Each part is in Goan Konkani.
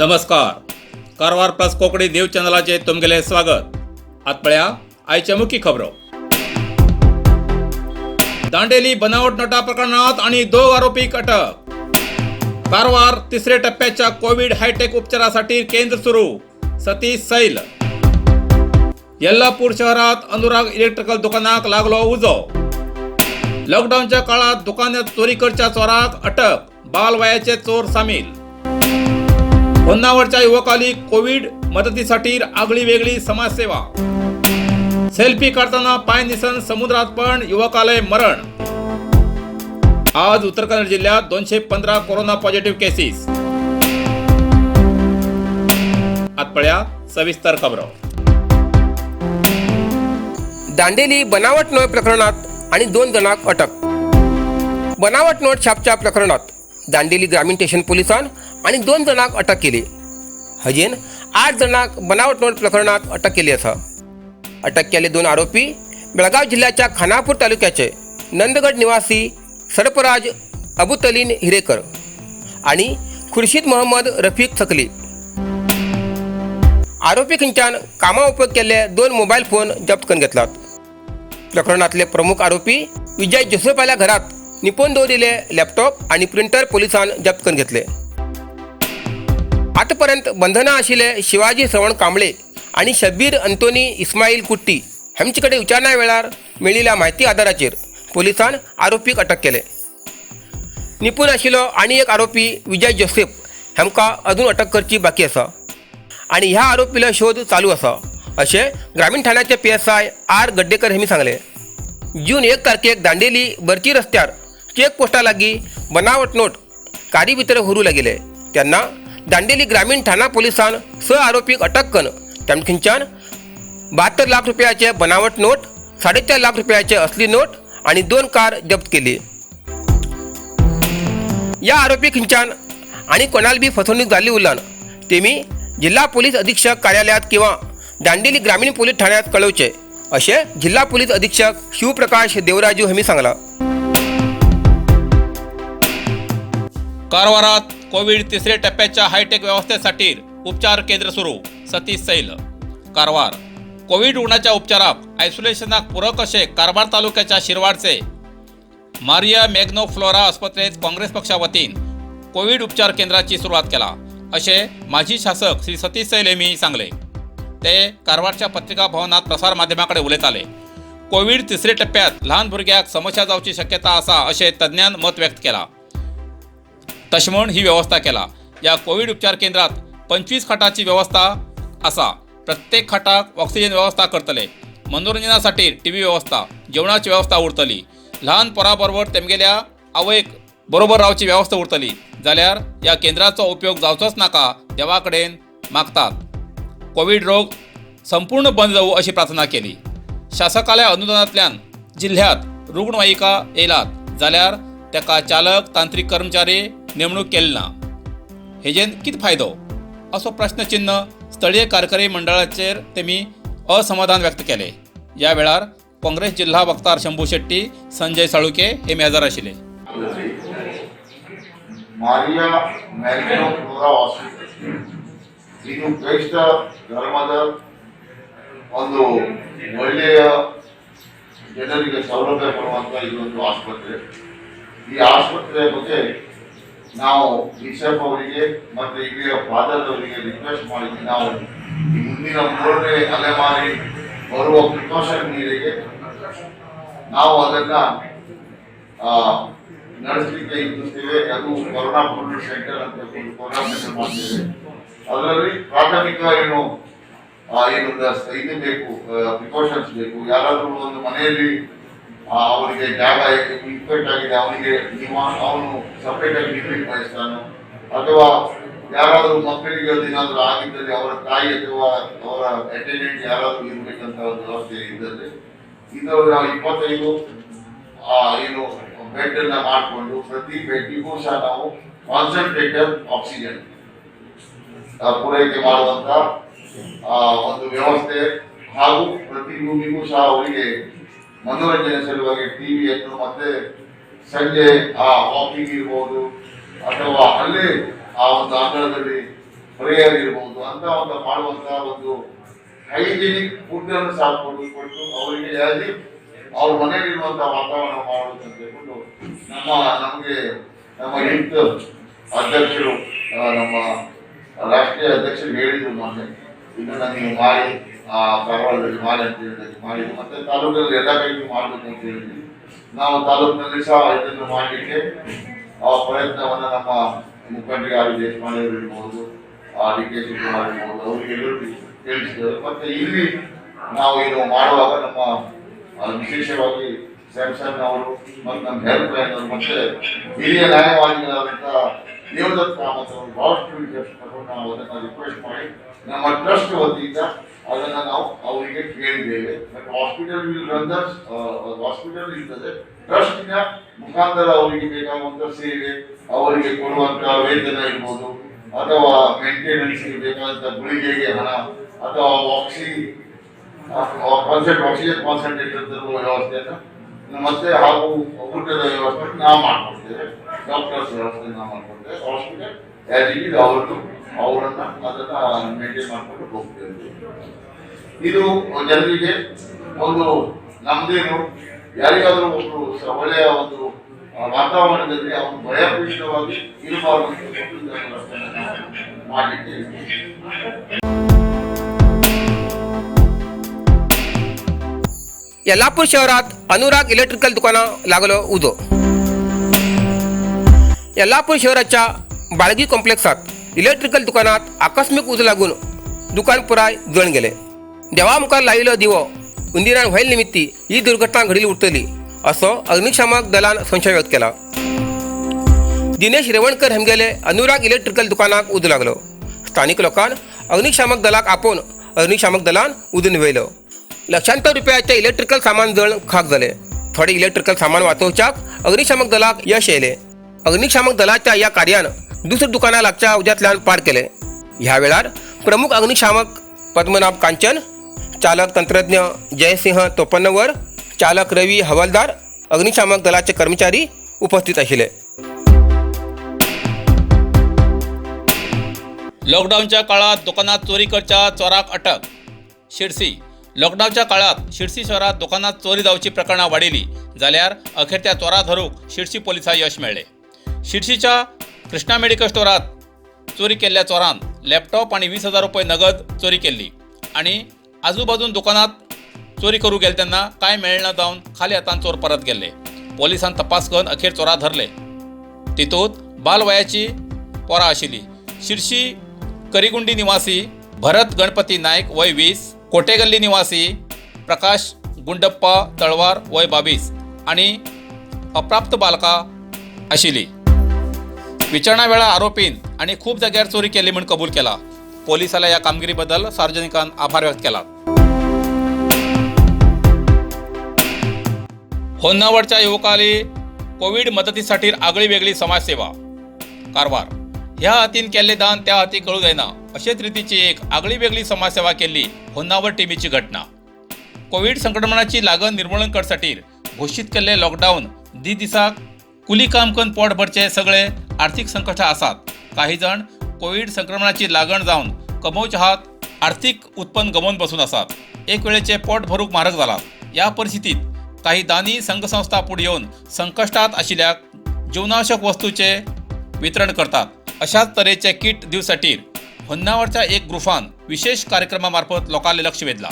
नमस्कार, कारवार प्लस कोंकणी न्यूज चॅनलाचेर तुमगेलें स्वागत. आत पळया आयच्या मुख्य खबरो. दांडेली बनावट नोटा प्रकरणात आणि दोग आरोपीक अटक. कारवार तिसऱ्या टप्प्याच्या कोविड हायटेक उपचारासाठी केंद्र सुरू, सतीश सैल. येल्लापूर शहरात अनुराग इलेक्ट्रिकल दुकानाक लागलो उजो. लॉकडाऊनच्या काळात दुकानात चोरी करच्या चोराक अटक, बालवयाचे चोर सामील. होन्नावरच्या युवकाली कोविड मदतीसाठी आगळी वेगळी समाजसेवा. सेल्फी काढताना पाय निसन समुद्रात पण युवकाले मरण. आज उत्तर कन्नड जिल्ह्यात 215 कोरोना पॉझिटिव्ह केसेस. आत पळया सविस्तर खबरो. दांडेली बनावट नोट प्रकरणात आणि 2 जणांक अटक. बनावट नोट छापच्या प्रकरणात दांडेली ग्रामीण स्टेशन पोलिसान आणि 2 जणांक अटक केली. हजेन 8 जणांक बनावट नोट प्रकरणात अटक केली आसा. अटक केल्ले 2 आरोपी बेळगाव जिल्ह्याच्या खानापूर तालुक्याचे नंदगड निवासी सरपराज अबुतलीन हिरेकर आणि खुर्शीद मोहम्मद रफीक सकली. आरोपी खंयच्यान कामा उपयोग केल्ले 2 मोबायल फोन जप्त करून घेतलात. प्रकरणातले प्रमुख आरोपी विजय जोसेफाल्या घरात निपोवन दवरिल्ले लॅपटॉप आणि प्रिंटर पोलिसान जप्त करून घेतले. आतापर्यंत बंधना आशिल्ले शिवाजी श्रवण कांबळे आणि शब्बीर अंतोनी इस्माईल कुट्टी हांचे कडेन विचारणा वेळार मेळिल्ल्या म्हायती आदाराचेर पोलिसान आरोपीक अटक केले. निपून आशिल्लो आनी एक आरोपी विजय जोसेफ हांकां अजून अटक करची बाकी आसा आणि ह्या आरोपीलो शोध चालू आसा, अशें ग्रामीण ठाण्याचे पीएसआय आर गड्डेकर हांणी सांगलें. जून 1 तारखेक दांडेली बर्ची रस्त्यार चेक पोस्टा लागीं बनावट नोट कारी भितर व्हरूं लागिल्ले तेन्ना दांडेली ग्रामीण ठाणा पोलिसान 6 आरोपीक अटक करून तांच्यान 72 लाख रुपयाचे बनावट नोट, 4.5 लाख रुपयाचे असली नोट आणि 2 कार जप्त केली. या आरोपी खंयच्यान आणि कोणाल बी फसवणूक जाल्ली उरल्यान तेमी जिल्हा पोलीस अधीक्षक कार्यालयात किंवा दांडेली ग्रामीण पोलीस ठाण्यात कळोवचे, अशें जिल्हा पोलीस अधीक्षक शिवप्रकाश देवराजू हांणी सांगलां. कारवारात कोविड तिसऱ्या टप्प्याच्या हायटेक व्यवस्थेसाठी उपचार केंद्र सुरू, सतीश सैल. कारवार कोविड रुग्णाच्या उपचाराक आयसोलेशनाक पूरक असे कारवार तालुक्याच्या शिरवाडचे मारिया मॅग्नो फ्लोरा आस्पत्रेत काँग्रेस पक्षा वतीन कोविड उपचार केंद्राची सुरुवात केला, असे माजी शासक श्री सतीश सैल यांनी सांगले. ते कारवारच्या पत्रिका भवनात प्रसार माध्यमाकडे उलयताले. कोविड तिसऱ्या टप्प्यात लहान भुरग्याक समस्या जावची शक्यता आसा, अशें तज्ञान मत व्यक्त केला. तशें म्हूण ही व्यवस्था केला. या कोविड उपचार केंद्रात 25 खाटाची व्यवस्था आसा. प्रत्येक खाटाक ऑक्सिजन व्यवस्था करतले. मनोरंजनासाठी टी व्ही व्यवस्था, जेवणाची व्यवस्था उरतली. ल्हान पोरा बरोबर तेमगेल्या आवयक बरोबर रावची व्यवस्था उरतली. जाल्यार ह्या केंद्राचो उपयोग जावचोच नाका देवा कडेन मागतात. कोविड रोग संपूर्ण बंद जावं अशी प्रार्थना केली. शासकाल्या अनुदानांतल्यान जिल्ह्यात रुग्णवाहिका येयलात, जाल्यार ताका चालक, तांत्रीक कर्मचारी नेमणूक केली ना. हेजेन कितें फायदो, असो प्रश्नचिन्ह स्थळीय कार्यकारी मंडळाचेर तेमी असमाधान व्यक्त केले. ह्या वेळार काँग्रेस जिल्हा वक्तार शंभू शेट्टी, संजय साळुके हे मेजार आशिल्ले. ಮಾರಿಯಾ ಮ್ಯಾಗ್ನೋ ಫ್ಲೋರಾ ಹಾಸ್ಪಿಟಲ್ ಇದು ಕ್ರೈಸ್ತ ಧರ್ಮದ ಒಂದು ಒಳ್ಳೆಯ ಜನರಿಗೆ ಸೌಲಭ್ಯ ಕೊಡುವಂಥ ಇದೊಂದು ಆಸ್ಪತ್ರೆ. ಈ ಆಸ್ಪತ್ರೆಯ ಬಗ್ಗೆ ನಾವು ಬಿಷಪ್ ಅವರಿಗೆ ಮತ್ತು ಇಲ್ಲಿಯ ಫಾದರ್ ಅವರಿಗೆ ರಿಕ್ವೆಸ್ಟ್ ಮಾಡಿದ್ವಿ. ನಾವು ಈ ಮುಂದಿನ ಮೂರನೇ ಅಲೆಮಾರಿ ಬರುವ ಪ್ರಿಕಾಷನ್ ಮೇರೆಗೆ ನಾವು ಅದನ್ನ ನಡೆಸಲಿಕ್ಕೆ ಇಚ್ಛಿಸ್ತೇವೆ. ಅದು ಕೊರೋನಾ ಪ್ರಿವೆಂಟಿವ್ ಸೆಂಟರ್ ಅಂತ ಒಂದು ಕೊರೋನಾ ಸೆಂಟರ್ ಮಾಡ್ತೇವೆ. ಅದರಲ್ಲಿ ಪ್ರಾಥಮಿಕ ಏನು ಇದು ಬೇಕು, ಪ್ರಿಕಾಷನ್ಸ್ ಬೇಕು, ಯಾರಾದರೂ ಒಂದು ಮನೆಯಲ್ಲಿ ಅವರಿಗೆ ಜಾಗ ಇನ್ಫೆಕ್ಟ್ ಆಗಿದೆ, ಅವನಿಗೆ ನಿಮ್ಮ ಅವನು ಸಪ್ರೇಟ್ ಆಗಿ ಇರ್ಲಿಕ್ಕೆ ಬಯಸ್ತಾನೋ, ಅಥವಾ ಯಾರಾದರೂ ಮಕ್ಕಳಿಗೆ ಏನಾದರೂ ಆಗಿದ್ದಲ್ಲಿ ಅವರ ತಾಯಿ ಅಥವಾ ಅವರ ಅಟೆಂಡೆಂಟ್ ಯಾರಾದರೂ ಇರ್ಬೇಕಂತ ಒಂದು ವ್ಯವಸ್ಥೆ ಇದ್ದಲ್ಲಿ, ಇದರಲ್ಲಿ ನಾವು 25 ಏನು ಬೆಡ್ ಅನ್ನ ಮಾಡಿಕೊಂಡು ಪ್ರತಿ ಬೆಡ್ಡಿಗೂ ಸಹ ನಾವು ಕಾನ್ಸಂಟ್ರೇಟರ್ ಆಕ್ಸಿಜನ್ ಪೂರೈಕೆ ಮಾಡುವಂತ ಒಂದು ವ್ಯವಸ್ಥೆ ಹಾಗೂ ಪ್ರತಿ ರೂಮಿಗೂ ಸಹ ಅವರಿಗೆ ಮನೋರಂಜನೆ ಸಲುವಾಗಿ ಟಿವಿಯನ್ನು ಮತ್ತೆ ಸಂಜೆ ಆ ವಾಕಿಂಗ್ ಇರ್ಬೋದು ಅಥವಾ ಅಲ್ಲೇ ಆ ಒಂದು ಅಂಗಳದಲ್ಲಿ ಪ್ರೇಯರ್ ಇರಬಹುದು ಅಂತ ಒಂದು ಮಾಡುವಂತಹ ಒಂದು ಹೈಜಿನಿಕ್ ಫುಡ್ ಅನ್ನು ಸಹ ಕೊಟ್ಟು ಅವರಿಗೆ ಅಲ್ಲಿ ಅವ್ರ ಮನೆಯಲ್ಲಿರುವಂತಹ ವಾತಾವರಣ ಮಾಡುವುದು ಅಂತ ಹೇಳ್ಬಿಟ್ಟು ನಮಗೆ ನಮ್ಮ ಯೂತ್ ಅಧ್ಯಕ್ಷರು, ನಮ್ಮ ರಾಷ್ಟ್ರೀಯ ಅಧ್ಯಕ್ಷರು ಹೇಳಿದ್ರು ಮೊನ್ನೆ, ಇದನ್ನ ನೀವು ಮಾಡಿ, ಆ ಕಾರವಾರದಲ್ಲಿ ಮಾಡಿ ಅಂತ ಹೇಳಿದ್ದಕ್ಕೆ ಮಾಡಿದ್ದು. ಮತ್ತೆ ತಾಲೂಕಲ್ಲಿ ಎಲ್ಲ ಕಡೆಗೂ ಮಾಡಬೇಕು ಅಂತ ಹೇಳಿದ್ವಿ. ನಾವು ತಾಲೂಕಿನಲ್ಲಿ ಸಹ ಇದನ್ನು ಮಾಡಲಿಕ್ಕೆ ಆ ಪ್ರಯತ್ನವನ್ನ ನಮ್ಮ ಮುಖಂಡರಿಗೆ ಆರ್ ದೇಶಪಾಂಡೆ ಅವರು ಇರ್ಬೋದು, ಡಿ ಕೆ ಶಿವಕುಮಾರ್ ಇರ್ಬೋದು, ಅವರಿಗೆಲ್ಲರೂ ತಿಳಿಸಿದ್ದೇವೆ. ಮತ್ತೆ ಇಲ್ಲಿ ನಾವು ಏನು ಮಾಡುವಾಗ ನಮ್ಮ ವಿಶೇಷವಾಗಿ ಸ್ಯಾಮ್ಸನ್ ಅವರು ಮತ್ತು ನಮ್ಮ ಹೆಲ್ಪ್ ಲೈನ್ ಅವರು ಮತ್ತೆ ಹಿರಿಯ ನ್ಯಾಯವಾದಿಗಳಾದಂಥ ದೇವದತ್ ಕಾಮತ್ ಅವರು ಬಹಳಷ್ಟು ಇಂಟ್ರೆಸ್ಟ್ ತಗೊಂಡು ನಾವು ಅದನ್ನು ರಿಕ್ವೆಸ್ಟ್ ಮಾಡಿ ನಮ್ಮ ಟ್ರಸ್ಟ್ ವತಿಯಿಂದ ಅದನ್ನು ನಾವು ಅವರಿಗೆ ಕೇಳಿದ್ದೇವೆ. ಮತ್ತು ಹಾಸ್ಪಿಟಲ್ will run hospital ಇರ್ತದೆ, ಟ್ರಸ್ಟಿನ ಮುಖಾಂತರ ಅವರಿಗೆ ಬೇಕಾಗುವಂಥ ಸೇವೆ, ಅವರಿಗೆ ಕೊಡುವಂಥ ವೇತನ ಇರ್ಬೋದು, ಅಥವಾ ಮೇಂಟೆನೆನ್ಸ್ಗೆ ಬೇಕಾದಂಥ ಗುಳಿಗೆಗೆ ಹಣ, ಅಥವಾ ಆಕ್ಸಿಜನ್ ಕಾನ್ಸಂಟ್ರೇಟರ್ ತರುವ ವ್ಯವಸ್ಥೆಯನ್ನು ಮತ್ತೆ ಹಾಗೂ ಊಟದ ವ್ಯವಸ್ಥೆ ನಾವು ಮಾಡ್ಕೊಡ್ತೇವೆ, ಡಾಕ್ಟರ್ಸ್ ವ್ಯವಸ್ಥೆ ನಾವು ಮಾಡ್ಕೊಡ್ತೇವೆ. ಹಾಸ್ಪಿಟಲ್ ಆಸ್ it is ಅವ್ರದ್ದು, ಅವರನ್ನ ಅದನ್ನ ಮೇಂಟೈನ್ ಮಾಡ್ಕೊಂಡು ಹೋಗ್ತೇವೆ. ಇದು ಜನರಿಗೆ ಒಂದು ನಮ್ದೇನು ಯಾರಿಗಾದ್ರೂ ಒಬ್ರು ಒಳ್ಳೆಯ ಒಂದು ವಾತಾವರಣದಲ್ಲಿ ಅವನು ಭಯಪೀಡಿತವಾಗಿ ಇರಬಾರದು ಅಂತ ಹೇಳ್ಬಿಟ್ಟು ಇದನ್ನು ವ್ಯವಸ್ಥೆಯನ್ನು ನಾವು ಮಾಡಲಿಕ್ಕೆ. येल्लापूर शहरात अनुराग इलेक्ट्रिकल दुकानाक लागलो उजो. येल्लापूर शहराच्या बाळगी कॉम्प्लेक्सात इलेक्ट्रिकल दुकानात आकस्मीक उजो लागून दुकान पुराय जळून गेले. देवा मुखार लायिल्लो दिवो उंदिरान व्हायल निमित्ती ही दुर्घटना घडिल्ली उरतली असो अग्निशामक दलान संशय व्यक्त केला. दिनेश रेवणकर हेमगेले अनुराग इलेक्ट्रिकल दुकानाक उजो लागलो. स्थानिक लोकांन अग्निशामक दलाक आपोवन अग्निशामक दलान उजो न्हिवयलो. लक्षांतर रुपयाचे इलेक्ट्रिकल सामान जळून खाक जाले. थोडे इलेक्ट्रिकल सामान वाचोवच्याक अग्निशामक दलाक यश येयलें. अग्निशामक दलाच्या ह्या कार्यान दुसऱ्या दुकानां लागच्या उज्यांतल्यान पार केले. ह्या वेळार प्रमुख अग्निशामक पद्मनाभ कांचन, चालक तंत्रज्ञ जयसिंह तोपन्नवर, चालक रवी हवालदार, अग्निशामक दलाचे कर्मचारी उपस्थित आशिल्ले. लॉकडाऊनच्या काळात दुकानात चोरी करच्या चोराक अटक. शिरसी. लॉकडाऊनच्या काळात शिरसी शहरात दुकानात चोरी जावची प्रकरणां वाडिल्ली जाल्यार अखेर त्या चोरा धरूंक शिरसी पोलिसांक यश मेळ्ळें. शिरसीच्या कृष्णा मेडिकल स्टोरात चोरी केल्ल्या चोरान लॅपटॉप आनी 20,000 रुपये नगद चोरी केल्ली आनी आजूबाजून दुकानात चोरी करूंक गेले तेन्ना कांय मेळना जावन खाली हातान चोर परत गेल्ले. पोलिसान तपास करून अखेर चोरा धरले. तितूंत बालवयाची पोरां आशिल्ली. शिरशी करिगुंडी निवासी भरत गणपती नायक वय 20, कोटेगल्ली निवासी प्रकाश गुंडप्पा तळवार वय 22 आनी अप्राप्त बालकां आशिल्ली. विचारणा वेळार आरोपीन आनी खूब जाग्यार चोरी केल्ली म्हूण कबूल केला. पोलिसाल्या ह्या कामगिरी बद्दल सार्वजनिकान आभार व्यक्त केला. होन्नावरच्या युवकाली कोवीड मदतीसाठी आगळी वेगळी समाजसेवा. कारवार. ह्या हातीन केल्ले दान त्या हाती कळू जायना अशेच रितीची एक आगळी वेगळी समाजसेवा केल्ली होन्नावर टिमीची घटना. कोवीड संक्रमणाची लागण निर्मूलन करसाठी घोशीत केल्ले लॉकडावन दी दिसाक कुली काम करून पोट भरचे सगळे आर्थिक संकश्टां आसात. काही जाण कोवीड संक्रमणाची लागण जावन कमोवचे हात आर्थिक उत्पन्न गमोवन बसून आसात. एक वेळेचे पोट भरूंक म्हारग जाला. ह्या परिस्थितीत काही दानी संघसंस्था फुडें येवन संकश्टांत आशिल्ल्याक जीवनावश्यक वस्तूचे वितरण करतात. अशाच तरेचे किट दिवसाठी होन्नावरच्या एक ग्रुपान विशेष कार्यक्रमा मार्फत लोकांले लक्ष वेधला.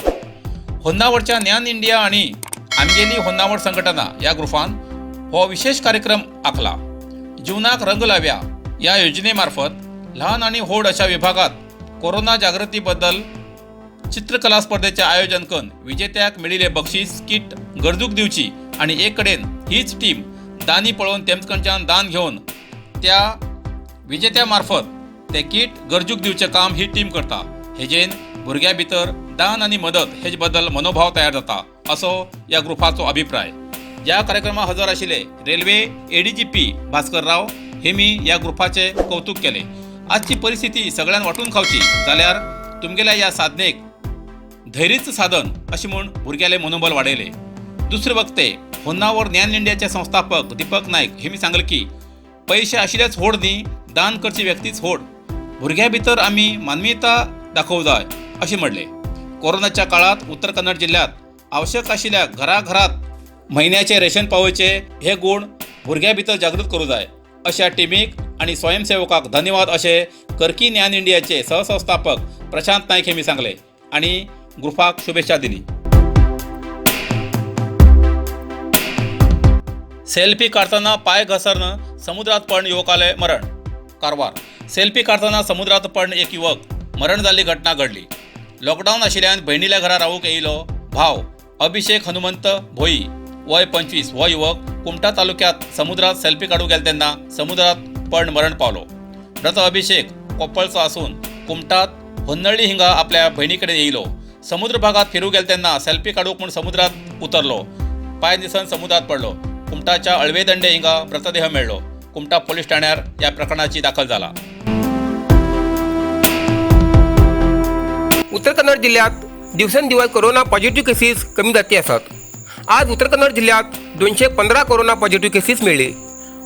होन्नावरच्या ज्ञान इंडिया आणि आमगेली होन्नावर संघटना ह्या ग्रुपान हो विशेष कार्यक्रम आखला. जीवनाक रंग लाव्या या योजनेमार्फत लहान आणि व्हड अशा विभागात कोरोना जागृतीबद्दल चित्रकला स्पर्धेचे आयोजन करून विजेत्याक मेळिल्ले बक्षीस किट गरजूक दिवची आणि एक कडेन हीच टीम दानी पळोवन तेमचे कडच्यान दान घेवन त्या विजेत्या मार्फत ते किट गरजूक दिवचें काम ही टीम करता. हेजेन भुरग्यां भितर दान आनी मदत हेजे बद्दल मनोभाव तयार जाता असो ह्या ग्रुपाचो अभिप्राय. ह्या कार्यक्रमाक हजर आशिल्ले रेल्वे एडीजीपी भास्कर राव हेमी ह्या ग्रुपाचें कौतूक केलें. आजची परिस्थिती सगळ्यान वांटून खावची जाल्यार तुमगेल्या ह्या साधनेक धैर्यच साधन अशें म्हूण भुरग्यालें मनोबल वाडयलें. दुसरे वक्ते होन्नावर ज्ञान इंडियाचे संस्थापक दीपक नायक हेमी सांगलें की पयशे आशिल्लेच व्हड न्ही, दान करची व्यक्तीच व्हड. भुरग्यां भितर आमी मानवीयता दाखोवंक जाय अशें म्हणलें. कोरोनाच्या काळांत उत्तर कन्नड जिल्ल्यांत आवश्यक आशिल्ल्या घराघरात म्हयन्याचे रेशन पावोवचे हे गूण भुरग्यां भितर जागृत करूं जाय अशा टिमीक आनी स्वयंसेवकाक धन्यवाद अशें करकी ज्ञान इंडियाचे सहसंस्थापक प्रशांत नायक हेमी सांगले आनी ग्रुपाक शुभेच्छा दिली. सेल्फी काढताना पाय घसरणं समुद्रात पडून युवकाले मरण. कारवार. सेल्फी काढताना समुद्रात पडून एक युवक मरण जाल्ली घटना घडली. लॉकडाऊन आशिल्ल्यान भयणील्या घरा रावूंक येयलो भाव अभिषेक हनुमंत भोई वय 25 हो युवक कुमठा तालुक्यात समुद्रात सेल्फी काडूंक गेले तेन्ना समुद्रात पडून मरण पावलो. मृत अभिषेक कोप्पळचो आसून कुमठात होन्नळी हिंगा आपल्या भयणी कडेन येयलो. समुद्र भागात फिरूंक गेले तेन्ना सेल्फी काडूंक म्हूण समुद्रात उतरलो. पांय निसन समुद्रात पडलो. कुमठाच्या अळवेदंडे हिंगा मृतदेह मेळ्ळो. कुमठा पोलीस ठाण्यार ह्या प्रकरणाची दाखल जाला. उत्तर कन्नड जिल्ह्यात दिवसेंदिवस कोरोना पॉझिटिव्ह केसीस कमी जाती आसात. आज उत्तर कन्नड जिल्ह्यात 215 कोरोना पॉझिटिव्ह केसीस मेळ्ळी.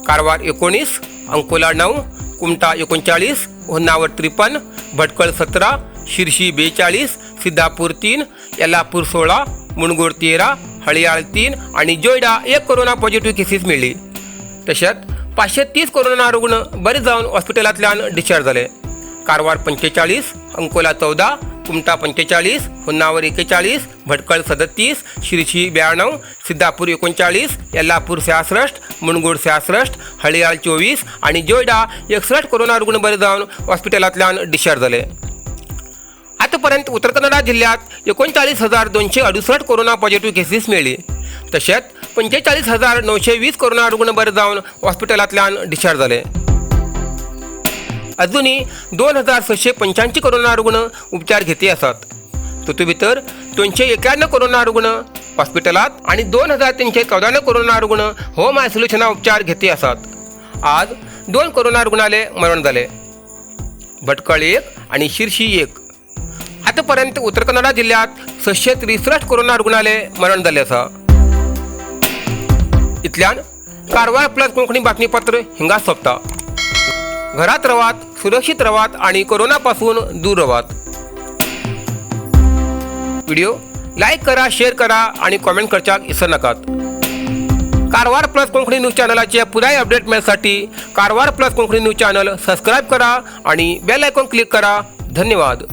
कारवार 19, अंकोला 9, कुमठा 39, होन्नावर 53, भटकळ 17, शिरशी 42, सिद्धापूर 3, येल्लापूर 16, मुणगोड 13, हळियाळ 3 आणि जोयडा 1 कोरोना पॉझिटिव्ह केसीस मेळ्ळी. तशेंच 530 कोरोना रुग्ण बरे जावन हॉस्पिटलांतल्यान डिस्चार्ज जाले. कारवार 45, अंकोला 14, कुमठा 45, होन्नावर 41, भटकळ 37, शिरशी 92, सिद्धापूर 39, येल्लापूर 66, मुणगोड 66, हळियाळ 24 आणि जोयडा 61 कोरोना रुग्ण बरे जावन हॉस्पिटलांतल्यान डिस्चार्ज जाले. आतापर्यंत उत्तर कन्नडा जिल्ह्यात 39,268 कोरोना पॉझिटिव्ह केसीस मेळ्ळी. तशेंच 45,920 कोरोना रुग्ण बरे जावन हॉस्पिटलांतल्यान डिस्चार्ज जाले. अजूनही 2,685 कोरोना रुग्ण उपचार घेती आसात. तातूंत भितर 291 कोरोना रुग्ण हॉस्पिटलात आनी 2,394 कोरोना रुग्ण होम आयसोलेशना उपचार घेती आसात. आज 2 कोरोना रुग्णाले मरण जाले. भटकळ 1 आनी शिरशी 1. आतापर्यंत उत्तर कन्नडा जिल्ह्यात 663 कोरोना रुग्णाले मरण जाल्लें आसा. इतल्यान कारवार प्लस कोंकणी बातमीपत्र हिंगा सोंपता. घरात रावात, सुरक्षित रावात आणि कोरोनापासून दूर रावात. व्हिडिओ लाईक करा, शेअर करा आणि कॉमेंट करच्याक विसर नाकात. कारवार प्लस कोंकणी न्यूज चॅनलाचे पुराय update मेळसाठी Karwar plus Konkani news channel subscribe करा आणि बेल आयकॉन क्लिक करा. धन्यवाद.